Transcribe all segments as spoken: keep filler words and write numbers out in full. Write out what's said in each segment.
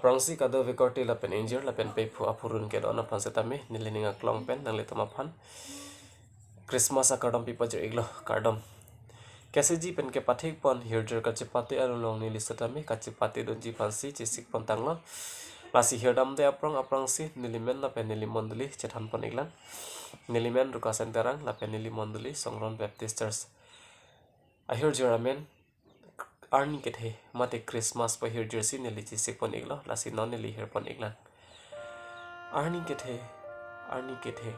Jongsi kadokave korte lapen ingjir lapen pephu aphurun kedo-an aphan setame neli ning aklong pen nanglitum aphan Christmas akardom pipajir iklo, kardom. Keseji pen kepathik pon hirjir kachepate along neli setame kachepate dunji aphansi chesik pon tanglo. Lasi hirdamde aphrang aphrangsi neli men lapen neli mondoli chethan pon iklang. Neli men Rukasen Terang lapen neli mondoli Songron Baptist Church. Ahirjir amen arni kethe mate Christmas pahirjirsi neli chesik pon iklo, lasi non neli hir pon iklang. Arni kethe, arni kethe,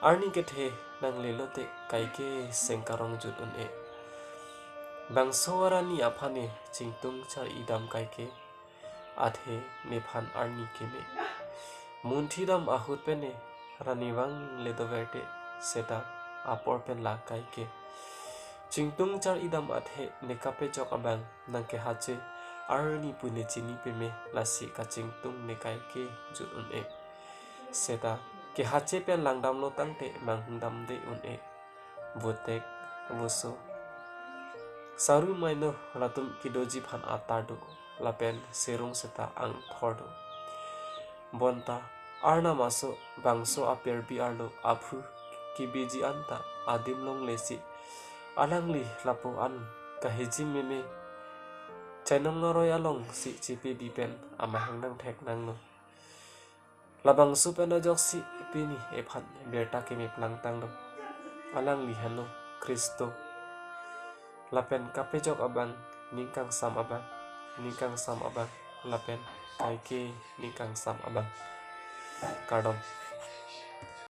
arni kethe nang lelote kaike sengkarong jut un-e. Bangso arani aphane chingtung char-idam kaike, athe nephan arni keme. Munthidam ahut pene rani vang le doverte seta apor pen la kaike. Chingtung char-idam athe ne kapejok abang nang kehache arni pu ne chini peme, lasi kachingtung ne kaike jut un-e. Seta kehache pen langdamlo tangte manghumdamde un-e. Votek, voso. Saru maino latum kedoji aphan atar do, lapen serung seta angthor do. Bonta Arnam aso bangso aperbi arlo aphu kebeji anta adim longlesi alangli lapu an kahijim meme chainong aroi alongsi chepebi pen amahang nangthek nanglo. Labangso pen ajoksi pini ephan birta keme plangtang do. Alangli henlo Khristo. Lapen kapejok abang, ning kangsam abang, ning kangsam abang, lapen kaike ning kangsam abang. Kardom.